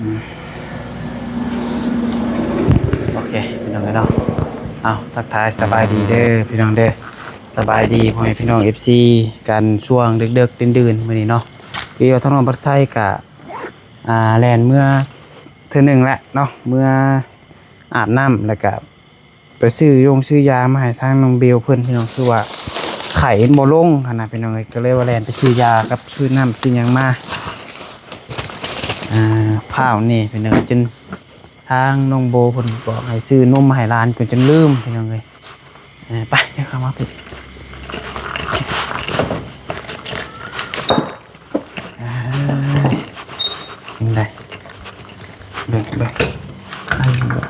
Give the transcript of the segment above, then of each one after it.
ໂອເຄ ພີ່ນ້ອງເອີຍເນາະ ເອົາ ທັກທາຍສະບາຍດີເດີພີ່ນ້ອງເດີ ສະບາຍດີພໍ່ແມ່ພີ່ນ້ອງ ເອັຟຊີ ກັນຊ່ວງເດິກໆ ດື່ນໆ ມື້ນີ້ເນາະ ຄືວ່າທາງນ້ອງບັດໄຊກະ ອ່າ ແລ່ນເມືອເທື່ອໜຶ່ງແລ້ວເນາະ ເມືອອາບນ້ຳ ແລ້ວກະ ໄປຊື້ຢົງຊື້ຢາມາໃຫ້ທາງນ້ອງເບວເພິ່ນພີ່ນ້ອງ ຄືວ່າໄຂ້ມັນບໍ່ລົງຫັ້ນນະພີ່ນ້ອງເອີຍ ກໍເລີຍວ່າແລ່ນໄປຊື້ຢາກັບຊື້ນ້ຳຊື້ຫຍັງມາ ອ່າ ພ້າວນີ້ພີ່ນ້ອງ ຈົນທາງນ້ອງໂບເພິ່ນບອກໃຫ້ຊື້ນົມມາໃຫ້ຫຼານ ຈົນ ຈົນລືມພີ່ນ້ອງເອີຍ ເອີ ໄປ ດຽວເຂົ້າມາ ໄປ ເອີຍ ຈັ່ງໃດ ເບິ່ງ ເບິ່ງ ໄຂ້ບໍ່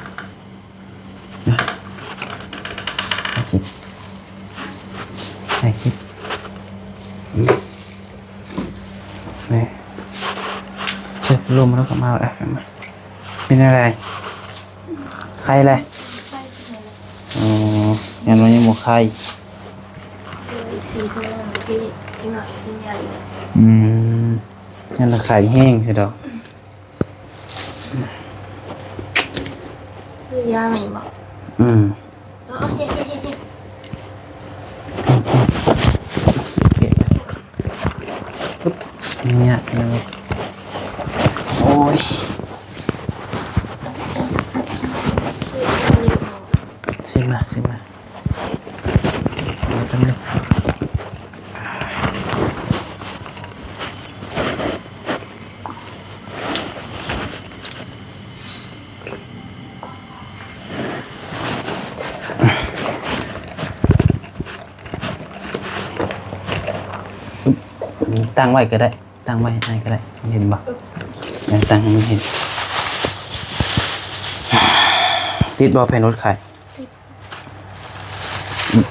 ນະ ໃຫ້ຄິດ ໃຫ້ຄິດ ອືມ ນີ້ ເຈັບລົມແລ້ວກໍມາ ເອົາ ເອົາ ເປັນແນວໃດ? ໄຂ້ແຫຼະ? ອໍ ຍັນວ່າຍັງບໍ່ໄຂ້ ອີກສີ່ຊົ່ວໂມງ ກິນຢາອີກ ອືມ ຍັນລະໄຂ້ແຮງຊິດອກ ຊື້ຢາໃໝ່ບໍ່? ອືມ ເອົາ ເອົາ ເຮັດ ເຮັດ ເຮັດ ເຮັດ ປຶບ ນີ້ຍາກແລ້ວ ໂອ້ຍ ຊິມາ ຊິມາ ເອົາຕົວນີ້ ຕັ້ງໄວ້ກໍໄດ້ ຕັ້ງໄວ້ໃຫ້ອ້າຍກໍໄດ້ ເຫັນບໍ່? ເອີ ຕັ້ງໃຫ້ມັນເຫັນ ຕິດບໍ່ ແຜ່ນລົດໄຂ້?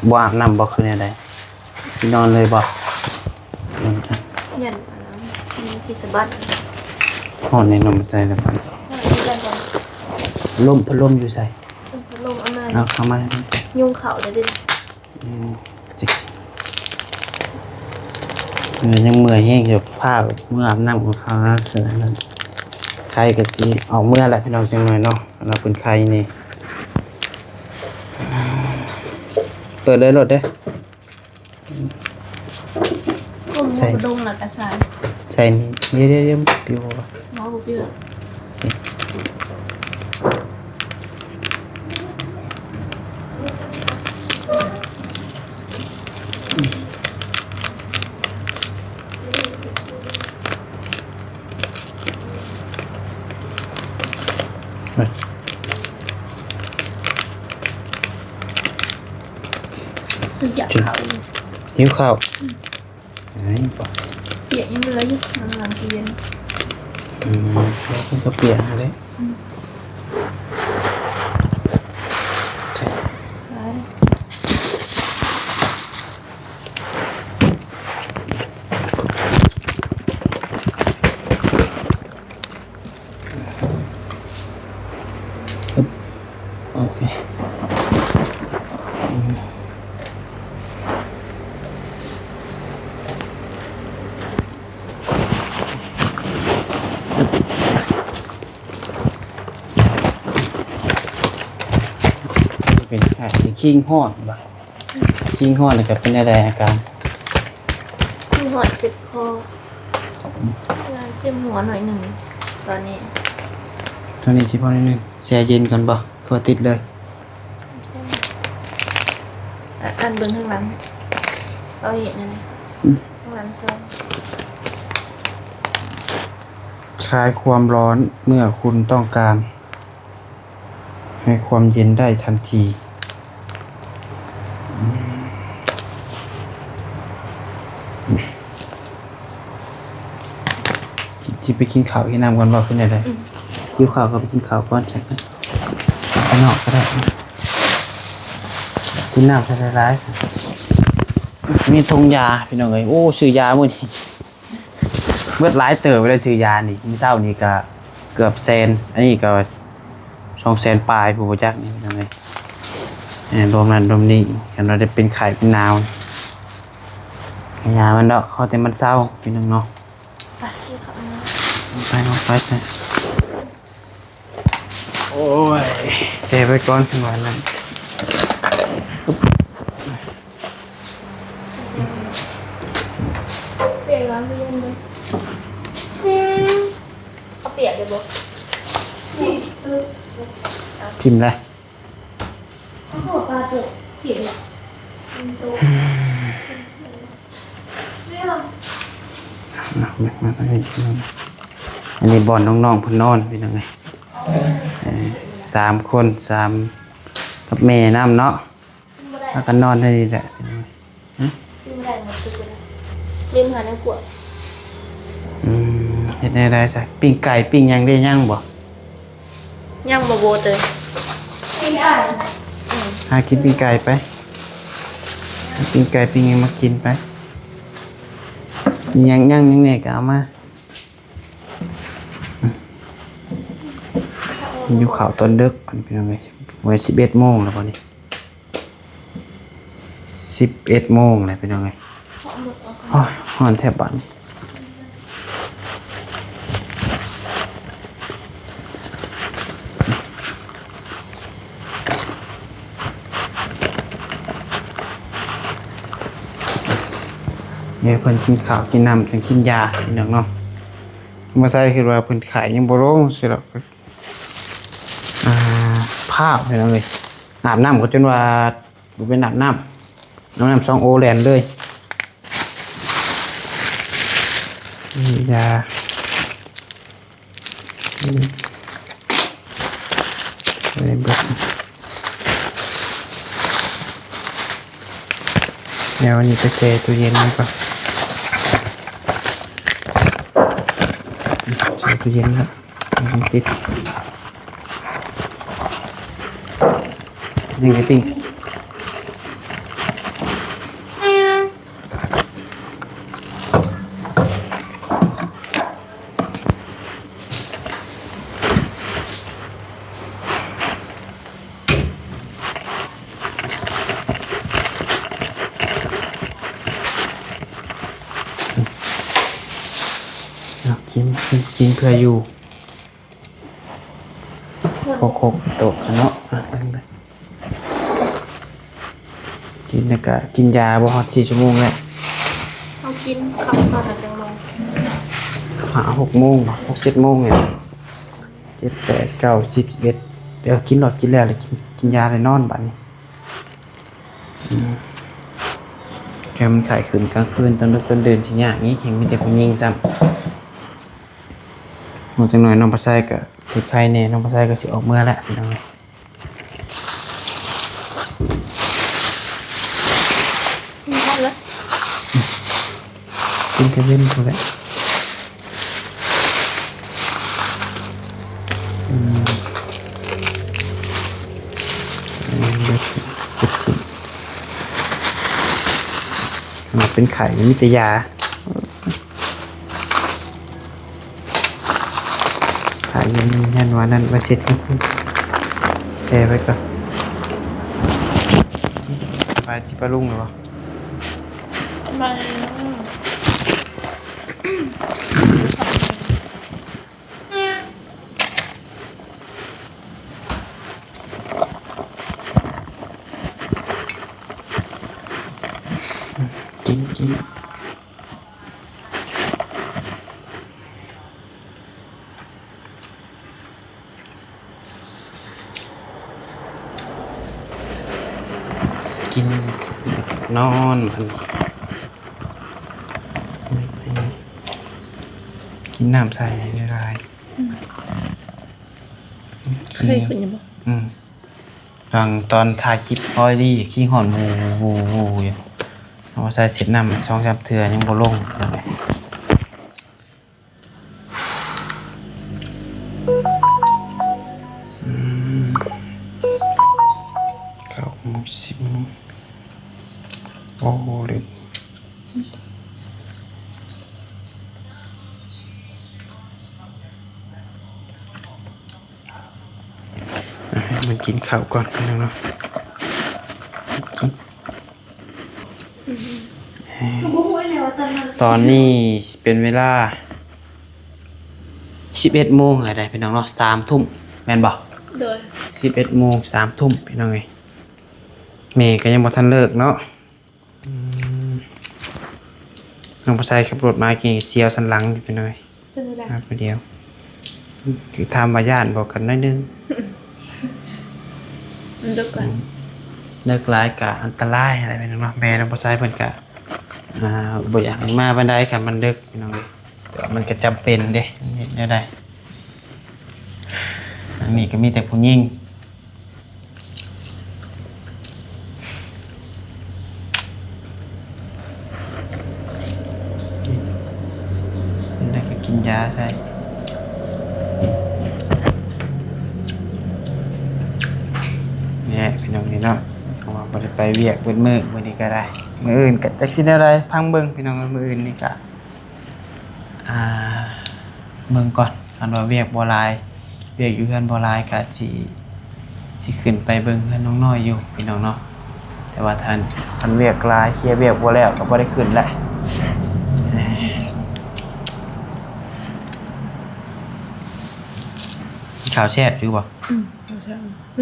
ບໍ່ອາບນ້ຳບໍ່ ຄືແນວໃດ? ຊິນອນເລີຍບໍ່? ຢ້ານອັນນັ້ນ ມັນຊິສະບັດ ຮ້ອນແນ່ນອນໃຈແລ້ວ ພັດລົມ ພັດລົມຢູ່ໃສ? ພັດລົມເອົາມາ ເອົາເຂົ້າມາ ຍຸງເຂົ້າແລ້ວເດ້ ອືມ ເອີ ຍັງເມື່ອຍແຮງຢູ່ ພາເມືອອາບນ້ຳຂອງເຂົານະ ໄຂ້ກໍຊິອອກເມືອແຫຼະພີ່ນ້ອງ ຈັກໜ້ອຍເນາະ ລາວເປັນໄຂ້ນີ້ ເປີດເລີຍໂລດເດ້ ໃສ່ ດົງລະກະສາຍ ໃສ່ນີ້ ດຽວໆ ດຽວ ບໍ່ປິວບໍ່? ບໍ່ ບໍ່ປິວ. ຊື້ຢາເຂົ້າ ຫິວເຂົ້າ ອືມ ປຽກຍັງເຫຼືອຢູ່ ຫຼັງໆຊິເຢັນ ອືມ ແລ້ວມັນກໍປຽກຫັ້ນແຫຼະ ອືມ ໄປ. ໂອເຄ ເປັນໄຂ້ ຄີງຮ້ອນບໍ່? ຄີງຮ້ອນນີ້ກໍເປັນແນວໃດອາການ? ຄືຮ້ອນເຈັບຄໍ ອືມ ເຈັບຫົວໜ້ອຍໜຶ່ງຕອນນີ້ ຕອນນີ້ເຈັບຫົວໜ້ອຍໜຶ່ງ ແຊ່ເຢັນກ່ອນບໍ່ ຄືວ່າຕິດເລີຍ? ແຊ່ ອັນ ອັນເບິ່ງທາງຫຼັງ ເອົາເຮັດນັ້ນ ອືມ ທາງຫຼັງຊອງ ຄາຍຄວາມຮ້ອນເມື່ອຄຸນຕ້ອງການ ໃຫ້ຄວາມເຢັນໄດ້ທັນທີ ອືມ ຊິໄປກິນເຂົ້າກິນນ້ຳກ່ອນບໍ່ ຄືແນວໃດ? ອືມ ຫິວເຂົ້າກໍໄປກິນເຂົ້າກ່ອນ ຈັ່ງໄປນອກກໍໄດ້ ກິນນ້ຳໃສ່ຫຼາຍໆ ມີຖົງຢາ ພີ່ນ້ອງເອີຍ ໂອ້ ຊື້ຢາມື້ນີ້ ເບິດຫຼາຍເຕີບເລີຍ ຊື້ຢານີ້ ມື້ເຊົ້ານີ້ກະເກືອບແສນ ອັນນີ້ກະສອງແສນປາຍ ຜູ້ບໍ່ຈັກນີ້ ພີ່ນ້ອງເອີຍ ເອີ ລວມນັ້ນລວມນີ້ ຄັນວ່າໄດ້ເປັນໄຂ້ເປັນໜາວ ຢາມັນດອກ ຂໍແຕ່ມັນເຊົາ ພີ່ນ້ອງເນາະ ໄປກິນເຂົ້າ ໄປເນາະ ໄປ ໄປ. ໂອ້ຍ ແຊ່ໄວ້ກ່ອນ ເພິ່ນວ່ານັ້ນ. ເປຍວ່າມັນເຢັນເດ້. ອືມ ເອົາປຽກໄດ້ບໍ່? ຖິ້ມເລີຍ. ອັນນີ້ບ່ອນນ້ອງໆເພິ່ນນອນ ພີ່ນ້ອງເອີຍ. ເອີ ສາມຄົນ ສາມ ກັບແມ່ນຳເນາະ. ພາກັນນອນໃນນີ້ແຫຼະ. ລືມຫາແນວກວດ. ອືມ ເຮັດແນວໃດຊະ? ປີ້ງໄກ່ປີ້ງຫຍັງໄດ້ຍັງບໍ່? ຍັງບໍ່ໂບດເລີຍ. ຫາກິນປີ້ງໄກ່ໄປ. ປີ້ງໄກ່ປີ້ງຫຍັງມາກິນໄປ. ມີຫຍັງ ຫຍັງ ຫຍັງແດ່ກໍເອົາມາ. ຫິວເຂົ້າຕອນເດິກ ພີ່ນ້ອງເອີຍ. ໂອ້ຍ ສິບເອັດໂມງແລ້ວບໍ່ນີ້? ສິບເອັດໂມງແລ້ວ ພີ່ນ້ອງເອີຍ. ໂອ້ຍ ຮ້ອນແທບບາດນີ້. ໃຫ້ເພິ່ນກິນເຂົ້າກິນນ້ຳ ຈັ່ງກິນຢາ ພີ່ນ້ອງເນາະ. ບໍ່ໃສ່ ຄິດວ່າເພິ່ນໄຂ້ຍັງບໍ່ລົງ ຊິດອກ. ອ່າ ພ້າວ ພີ່ນ້ອງເອີຍ. ອາບນ້ຳກໍຈົນວ່າ ບໍ່ເປັນອາບນ້ຳ ອາບນ້ຳສອງໂອແລ່ນເລີຍ. ນີ້ຢາ ນີ້ ນີ້ເບິດ. ແນວນີ້ໄປແຊ່ຕູ້ເຢັນມັນກ່ອນ. ແຊ່ຕູ້ເຢັນແລ້ວ ມັນຕິດ. ນີ້ໄປປີ້ງ. ເອົາ ກິນ ກິນ ກິນເພື່ອຢູ່. ຫົກ ຫົກໂຕະເນາະ. ອ່ະ ກິນແລ້ວກະກິນຢາບໍ່ຮອດສີ່ຊົ່ວໂມງແລ້ວ. ເຮົາກິນເຂົ້າຕອນຈັກໂມງ? ຫ້າ ຫົກໂມງບໍ່? ຫົກ ເຈັດໂມງນີ້ແຫຼະ. ເຈັດ ແປດ ເກົ້າ ສິບ ສິບເອັດ ເອີ ກິນໂລດ ກິນແລ້ວ ແລ້ວກິນ ກິນຢາ ແລ້ວນອນບາດນີ້. ອືມ ແຕ່ມັນໄຂ້ຂຶ້ນກາງຄືນ ຕອນດຶກຕອນເດີ່ນຊິຍາກອີກ ແຮ່ງມີແຕ່ຜູ້ຍິງຊ້ຳ. ໂອ້ ຈັກໜ່ອຍນ້ອງປາໄຊກໍຄືໄຄແດ່ ນ້ອງປາໄຊກໍຊິອອກເມືອແລ້ວ ພີ່ນ້ອງເອີຍ. ກິນແຕ່ເວັນພຸ້ນແຫຼະ. ອືມ ເປັນໄຂ້ມີແຕ່ຢາ. ຖ້າຢູ່ນີ້ ຢ້ານວ່ານັ້ນ ໄວ້ເຊັດ ແຊ່ໄວ້ກ່ອນ. ສະບາຍດີປ້າລຸງ ຫຼືບໍ່? ສະບາຍດີ. ກິນ ກິນ ກິນ ນອນ ອັນ ກິນນ້ຳໃສ່ຫຼາຍໆ. ອືມ ເຄີຍຂຶ້ນຢູ່ບໍ່? ອືມ ຫວ່າງຕອນຖ່າຍຄລິບ ອອຍດີຂີ້ຮ້ອນ ວູ ວູ ວູ ຢູ່ ເອົາມາໃສ່ເຊັດນ້ຳສອງສາມເທື່ອ ຍັງບໍ່ລົງ. ອືມ ເກົ້າໂມງ ສິບໂມງ ໂອ້ ເລິກ. ອ່ະ ໃຫ້ມັນກິນເຂົ້າກ່ອນ ພີ່ນ້ອງເນາະ. ຕອນນີ້ເປັນເວລາ ສິບເອັດໂມງແລ້ວໄດ໋ພີ່ນ້ອງເນາະ ສາມທຸ່ມແມ່ນບໍ່? ໂດຍ ສິບເອັດໂມງ ສາມທຸ່ມພີ່ນ້ອງເອີຍ ແມ່ກໍຍັງບໍ່ທັນເລີກເນາະ. ອືມ ນ້ອງປາໄຊຂັບລົດມາກີ້ສຽວສັນຫຼັງຢູ່ພີ່ນ້ອງເອີຍ ເປັນຈັ່ງໃດ? ມາຜູ້ດຽວ ຄືຖາມວ່າຢ້ານບໍ່ ກໍໜ້ອຍໜຶ່ງ ມັນດຶກກວ່າ ອືມ ເລິກຫຼາຍກໍອັນຕະລາຍຫັ້ນແຫຼະພີ່ນ້ອງເນາະ ແມ່ນ້ອງປາໄຊເພິ່ນກໍ ອ່າ ບໍ່ຢາກໃຫ້ມາປານໃດ ຄັນມັນເລິກພີ່ນ້ອງເອີຍ ແຕ່ວ່າມັນກໍຈຳເປັນເດ້ ເຮັດແນວໃດ ທາງນີ້ກໍມີແຕ່ຜູ້ຍິງ ກິນແລ້ວກໍກິນຢາໃສ່ ນີ້ແຫຼະພີ່ນ້ອງເອີຍເນາະ ເພາະວ່າບໍ່ໄດ້ໄປວຽກເບິດມື້ ມື້ນີ້ກໍໄດ້ ມື້ອື່ນກໍຈັກຊິແນວໃດ ຟັງເບິ່ງພີ່ນ້ອງ ມື້ອື່ນນີ້ກໍ ອ່າ ເບິ່ງກ່ອນ ຄັນວ່າວຽກບໍ່ຫຼາຍ ວຽກຢູ່ເຮືອນບໍ່ຫຼາຍ ກະຊິ ຊິຂຶ້ນໄປເບິ່ງເຮືອນນ້ອງນ້ອຍຢູ່ພີ່ນ້ອງເນາະ ແຕ່ວ່າຖ້າ ຄັນວຽກຫຼາຍ ເຄຍວຽກບໍ່ແລ້ວ ກະບໍ່ໄດ້ຂຶ້ນແຫຼະ. ເຂົ້າແຊບຢູ່ບໍ່? ອືມ ເຂົ້າແຊບ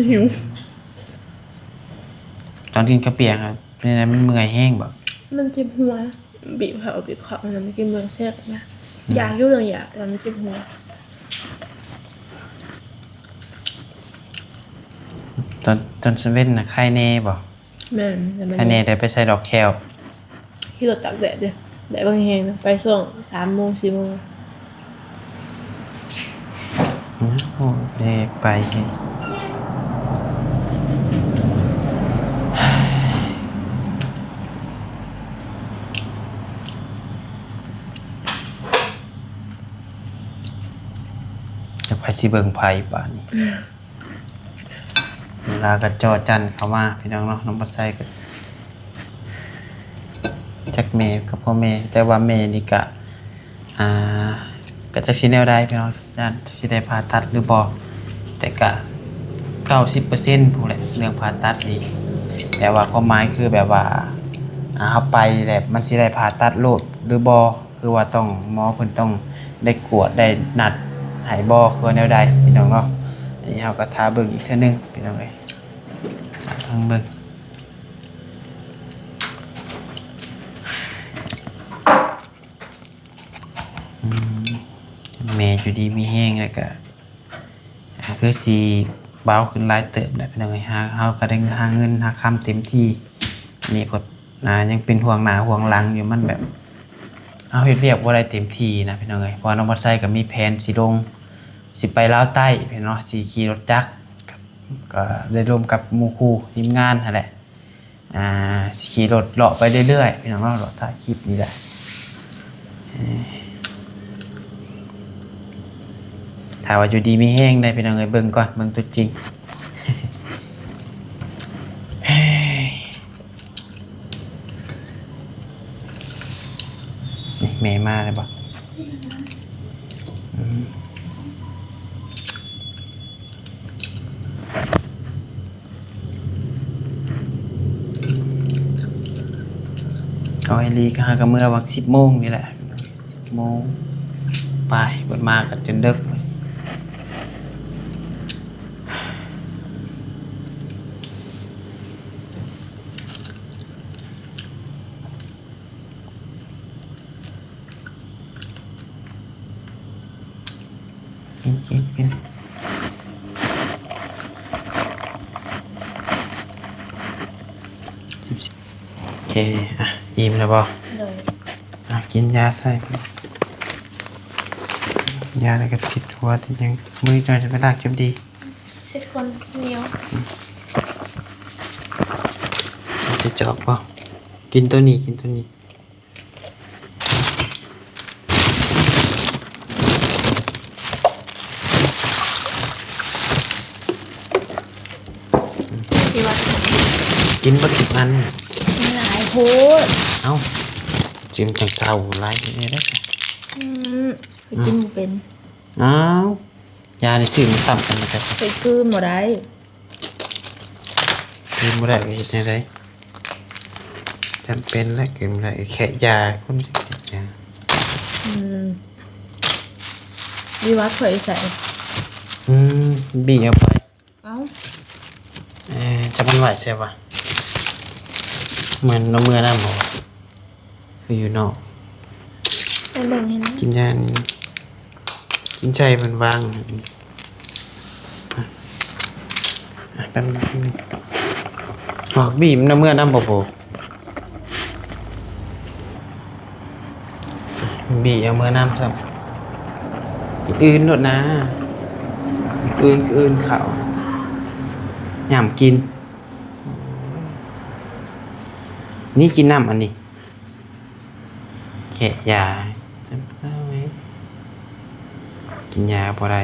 ຫິວ. ຕອນກິນເຂົ້າປຽກຫັ້ນ ເປັນຈັ່ງໃດ ມັນເມື່ອຍແຮງບໍ່? ມັນເຈັບຫົວ ບີບເຂົ້າບີບເຂົ້າ ມັນກິນບໍ່ແຊບນະ ອືມ ຢາກຢູ່ເລື່ອງຢາກ ແຕ່ວ່າມັນເຈັບຫົວ. ຕອນ ຕອນເຊເວັນນະ ໄຄແນ່ບໍ່? ແມ່ນ ໄຄແນ່ ໄດ້ໄປໃສ່ດອກແຂ້ວ. ຂີ່ລົດຕາກແດດເດ້ ແດດບັກແຮງນະ ໄປຊ່ວງສາມໂມງ ສີ່ໂມງ ໂອ້ ແດດໄປ ຈັກໃຜຊິເບິ່ງໃຜບາດນີ້. ເວລາກໍຈໍ່ຈັ່ນເຂົ້າມາພີ່ນ້ອງເນາະ ນ້ອງປາໄຊກໍຈັກແມ່ກັບພໍ່ແມ່ ແຕ່ວ່າແມ່ນີ້ກະ ອ່າ ກະຈັກຊິແນວໃດພີ່ນ້ອງ ຢ້ານຊິໄດ້ຜ່າຕັດຫຼືບໍ່ ແຕ່ກະເກົ້າສິບເປີເຊັນພຸ້ນແຫຼະ ເລື່ອງຜ່າຕັດນີ້ ແຕ່ວ່າຄວາມໝາຍຄືແບບວ່າ ອ່າ ເຮົາໄປແລ້ວມັນຊິໄດ້ຜ່າຕັດໂລດຫຼືບໍ່ ຄືວ່າຕ້ອງ ໝໍເພິ່ນຕ້ອງໄດ້ກວດໄດ້ນັດໃຫ້ບໍ່ ຄືວ່າແນວໃດພີ່ນ້ອງເນາະ. ອັນນີ້ເຮົາກໍຖ້າເບິ່ງອີກເທື່ອໜຶ່ງພີ່ນ້ອງເອີຍ ຟັງເບິ່ງ. ອືມ ແມ່ຢູ່ດີມີແຮງ ແລ້ວກະ ອ່າ ຄືຊິເບົາຂຶ້ນຫຼາຍເຕີບແຫຼະພີ່ນ້ອງເອີຍ ຫາ ເຮົາກໍໄດ້ຫາເງິນຫາຄຳເຕັມທີ່. ອັນນີ້ກໍ ອ່າ ຍັງເປັນຫ່ວງໜ້າຫ່ວງຫຼັງຢູ່ ມັນແບບ ເຮົາເຮັດວຽກບໍ່ໄດ້ເຕັມທີ່ນະພີ່ນ້ອງເອີຍ ເພາະວ່ານ້ອງບອນໄຊກໍມີແຜນຊິລົງ ຊິໄປລາວໃຕ້ພີ່ນ້ອງເນາະ ຊິຂີ່ລົດຈັກ ກໍໄດ້ລົມກັບໝູ່ຄູ່ທີມງານຫັ້ນແຫຼະ ອ່າ ຊິຂີ່ລົດເລາະໄປເລື້ອຍໆ ພີ່ນ້ອງເນາະ ເລາະຖ່າຍຄລິບນີ້ແຫຼະ. ຖ້າວ່າຢູ່ດີມີແຮງໄດ໋ພີ່ນ້ອງເອີຍ ເບິ່ງກ່ອນ ເບິ່ງຕົວຈິງ. ນີ້ແມ່ມາແລ້ວບໍ່? ອືມ ເອົາອີ່ຫຼີກໍຫາກໍເມືອຫວ່າງສິບໂມງນີ້ແຫຼະ ໂມງປາຍ ເພິ່ນມາກໍຈົນເດິກ. ກິນ ກິນ ກິນ. ໂອເຄ ອ່ະ ອີ່ມແລ້ວບໍ່? ໂດຍ ອ່ະ ກິນຢາໃສ່ ຢາແລ້ວກໍຕິດຫົວຕິດຫຍັງ ມື້ນີ້ເຈົ້າຈະໄປລ້າງຈຸດດີ ເຊັດຄົນໜຽວ ຈະຈອກບໍ່? ກິນໂຕນີ້ ກິນໂຕນີ້. ກິນບໍ່ຕິດມັນ ມັນຫຼາຍໂພດ. ເອົ້າ ຈິມຈັ່ງເຊົາ ຫຼາຍແນວໃດ? ອືມ ຂ້ອຍກິນບໍ່ເປັນ. ອ້າວ ຢານີ້ຊື້ມາຊ້ຳກັນແທ້ ຂ້ອຍກືນບໍ່ໄດ້. ກິນບໍ່ໄດ້ກໍເຮັດແນວໃດ? ຈຳເປັນແຫຼະ ກິນບໍ່ໄດ້ ແຄະຢາ ຄົນຈະແຄະຢາ. ອືມ ແ ວິວັດຂ້ອຍໃສ່ ອືມ ບີເອົາໄປ ເອົ້າ ເອີ ຈັກມັນໄວ້ໃສວະ? ແມ່ນເອົາເມືອນຳບໍ່? ຄືຢູ່ນອກ ໄປເບິ່ງໃຫ້ນະ ກິນຢານີ້ ກິນໃສ່ເພິ່ນວາງ ອະ ແປັບໜຶ່ງ ໝາກບີມັນເອົາເມືອນຳບໍ່? ບໍ່ ບີເອົາເມືອນຳຊ້ຳ ອື່ນໂລດນາ ອື່ນ ອື່ນເຂົ້າ ຍາມກິນ ນີ້ກິນນ້ຳອັນນີ້ ແກະຢາ ກິນຢາບໍ່ໄດ້.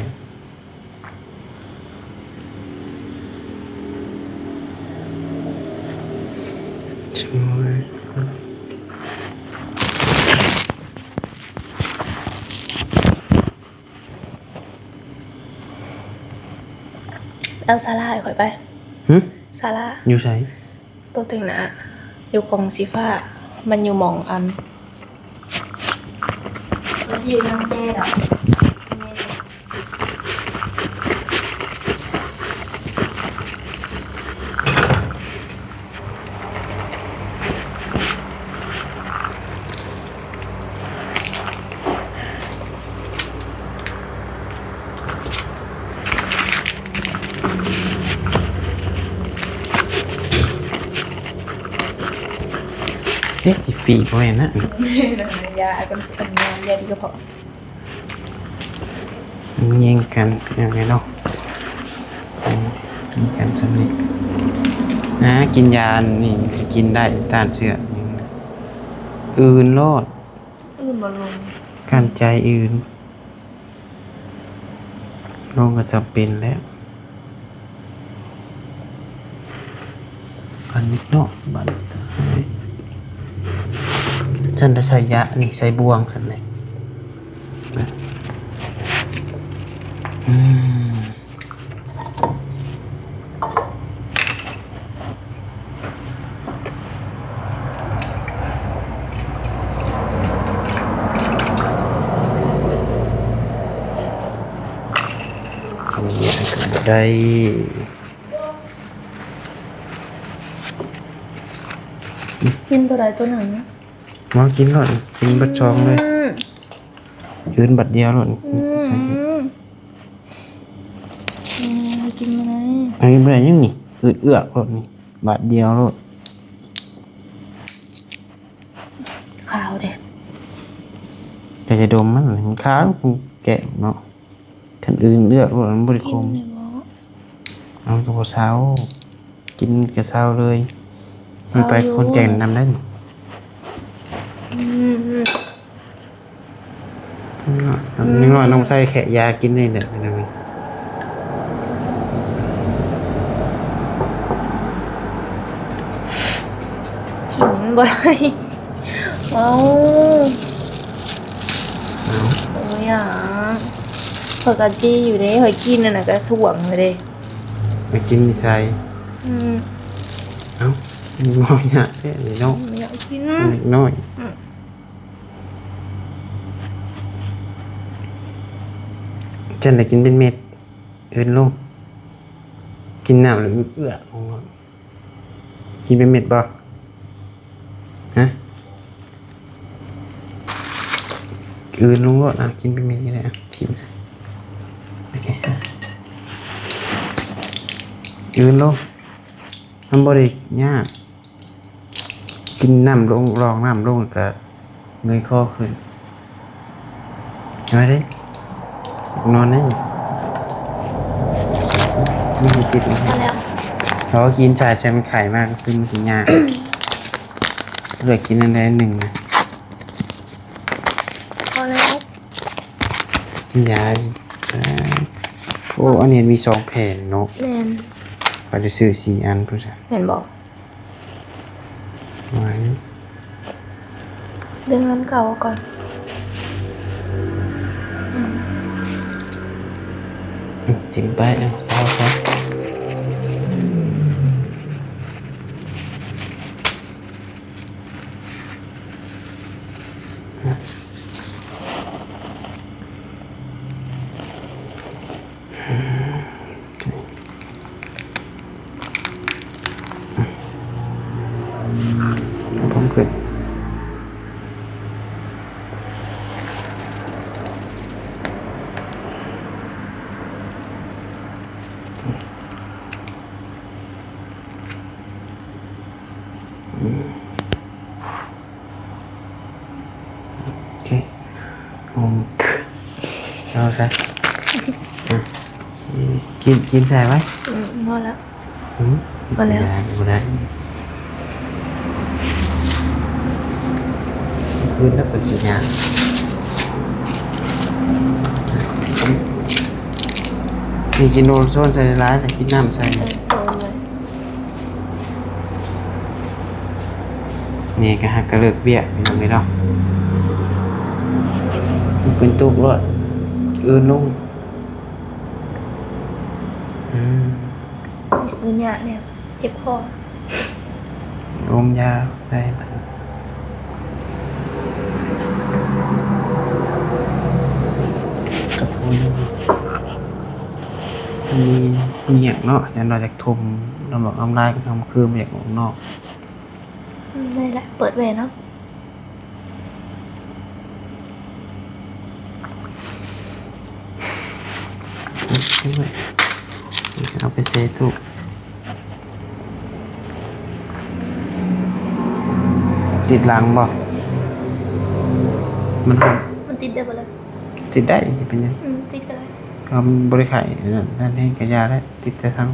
ເອົາສາລາໃຫ້ຂ້ອຍໄປ. ຫຶ? ສາລາ ຢູ່ໃສ? ຕົວເທິງນະ ຢູ່ກ່ອງສີຟ້າ ມັນຢູ່ໝ່ອງອັນ ມັນຢູ່ນຳແຈດອກ. ເອີ ຊິຟຣີບໍ່ແມ່ນນະ ຢາ ອັນ ອັນ ຢາດີກະເພາະ ແຍ່ງກັນແນວໃດເນາະ ແຍ່ງກັນຊ່ຳນີ້ ອາ ກິນຢານີ້ ກິນໄດ້ຕ້ານເຊື້ອ ອື່ນໂລດ ອື່ນບໍ່ລົງ ກັ້ນໃຈອື່ນ ລົງກໍຈຳເປັນແລ້ວ ອັນນີ້ເນາະ ບາດນີ້ ຊັ້ນລະໃສ່ຢານີ້ ໃສ່ບ່ວງຊັ້ນແຫຼະ ອືມ. ກິນໂຕໃດໂຕໜຶ່ງ ມາກິນໂລດ ກິນເບິດຊອງເລີຍ ອືມ ອື່ນບາດດຽວໂລດ ອືມ ກິນບໍ່ໄດ້ ອັນນີ້ບໍ່ໄດ້ຫຍັງນີ້ ອືດເອືອກໂລດນີ້ ບາດດຽວໂລດ ຄາວເດ້ ແຕ່ຈະດົມມັນ ມັນຄາວ ແກະເນາະ ຄັນອື່ນເອືອກໂລດ ມັນບໍ່ໄດ້ຄົມ ເອົາ ມັນກໍບໍ່ເຊົາ ກິນກໍເຊົາເລີຍ ມັນໄປຄົນແກ່ນຳໄດ້ ອືມ. ນ້ອຍໆ ນ້ອງໃສ່ແຂະຢາກິນນີ້ແຫຼະ ກິນບໍ່ໄດ້ ເອົ້າ ເອົ້າ ໂອ້ຍ ຂ້ອຍກະຈີຢູ່ເດ້ ຂ້ອຍກິນອັນນັ້ນກະສວງເດ້ ໄປກິນຢູ່ໃສ ອືມ ເອົ້າ ບໍ່ຢາກແທ້ນີ້ເນາະ ບໍ່ຢາກກິນ ເດັກນ້ອຍ ອືມ. ຈັ່ງໃດກິນເປັນເມັດ ອື່ນລົງ ກິນນ້ຳແລ້ວອຶດເອື້ອ ກິນເປັນເມັດບໍ່? ຮະ ອື່ນລົງໂລດ ອະ ກິນເປັນເມັດນີ້ແຫຼະ ຖິ້ມຊະ ໂອເຄ ອະ ອື່ນລົງ ມັນບໍ່ໄດ້ຍາກ. ກິນນ້ຳລົງ ລອງນ້ຳລົງ ແລ້ວກະເງີຍຄໍຂຶ້ນ ເອົາໄວ້ເດ້ ນອນໄດ້ນີ້ ມີທີ່ຕິດ ພໍແລ້ວ ເຮົາກິນຊາ ໃຫ້ມັນໄຄມາກຂຶ້ນ ມັນຊິຍາກ ເລືອກກິນອັນໃດອັນໜຶ່ງນະ ພໍແລ້ວ ກິນຢາ ເອີ ໂອ້ ອັນນີ້ມີສອງແຜ່ນເນາະ ແມ່ນ ຂ້ອຍໄດ້ຊື້ສີ່ອັນພຸ້ນຊະ ແມ່ນບໍ່? ຫວານ ດຶງອັນເກົ່າອອກກ່ອນ ອືມ ຖິ້ມໄປ ເອົາ ເຊົາຊະ. ອ ເອົາຜົມຂຶ້ນ. ໂອເຄ ອືມ ເອົາຊະ ອ່ະ ກິນ ກິນໃສ່ໄວ້ ອືມ ພໍແລ້ວ ອືມ ບໍ່ແລ້ວ ບໍ່ໄດ້ ຄືນແລ້ວເພິ່ນຊິຍ່າງ ນີ້ກິນໂອວັນຊອນໃສ່ຫຼາຍໆ ແລ້ວກິນນ້ຳໃສ່ ເອີ ໂດຍ. ນີ້ກໍຫາກະເລີກວຽກພີ່ນ້ອງເອີຍເນາະ ເປັນຕຸກໂລດ ອື່ນລົງ ອືມ ອື່ນຍາກແນວ ເຈັບຄໍ ອົມຢາໃສ່ ກະໂທຍ ມັນມີຫຍັງເນາະ ຢ້ານວ່າຢາກຖົມນ້ຳໝອກນ້ຳລາຍ ກໍທຳຄືບໍ່ຢາກອອກນອກ. ອືມ ນີ້ແຫຼະ ເປີດໄວ້ເນາະ ເອົາໄປໃສ່ຕູ້ ຕິດຫຼັງບໍ່? ມັນ ມັນຕິດໄດ້ບໍ່ລະ? ຕິດໄດ້ ຊິເປັນຫຍັງ? ອືມ ຕິດກໍໄດ້ ກໍມັນບໍ່ໄດ້ໄຂ ນັ້ນແຮງກໍຢ່າແຫຼະ ຕິດແຕ່ທາງ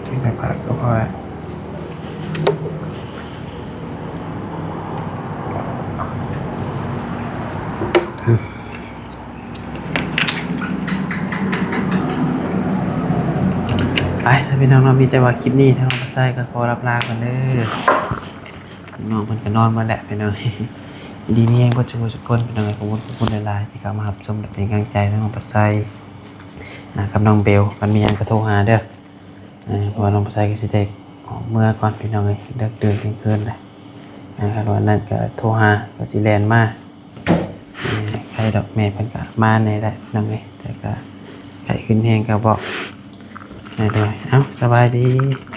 ຕິດໜ້າຜາກກໍພໍແລ້ວ. ໄປຊະພີ່ນ້ອງເນາະ ມີແຕ່ວ່າຄລິບນີ້ທາງນ້ອງປາໄຊກໍຂໍລຳລາກ່ອນເດີ ນ້ອງເພິ່ນກໍນອນໝົດແລ້ວພີ່ນ້ອງ ຢູ່ດີມີແຮງເບິດສູ່ຜູ້ສູ່ຄົນພີ່ນ້ອງເອີຍ ຂອບຄຸນຂອບຄຸນຫຼາຍໆ ທີ່ເຂົ້າມາຮັບຊົມ ແລະ ເປັນກຳລັງໃຈໃຫ້ນ້ອງປາໄຊ ອ່າ ກັບນ້ອງເບວ ຄັນມີຫຍັງກໍໂທຫາເດີ ອ່າ ເພາະວ່ານ້ອງປາໄຊກໍຊິໄດ້ອອກເມືອກ່ອນພີ່ນ້ອງເອີຍ ເດິກດື່ນທ່ຽງຄືນແລ້ວ ອ່າ ຄັນວ່ານັ້ນກໍໂທຫາ ກໍຊິແລ່ນມາ ອ່າ ໄຄດອກ ແມ່ເພິ່ນກໍມາແດ່ແຫຼະພີ່ນ້ອງເອີຍ ແຕ່ກໍໄຄຂຶ້ນແຮງກໍບອກ ໂດຍ ເອົ້າ ສະບາຍດີ.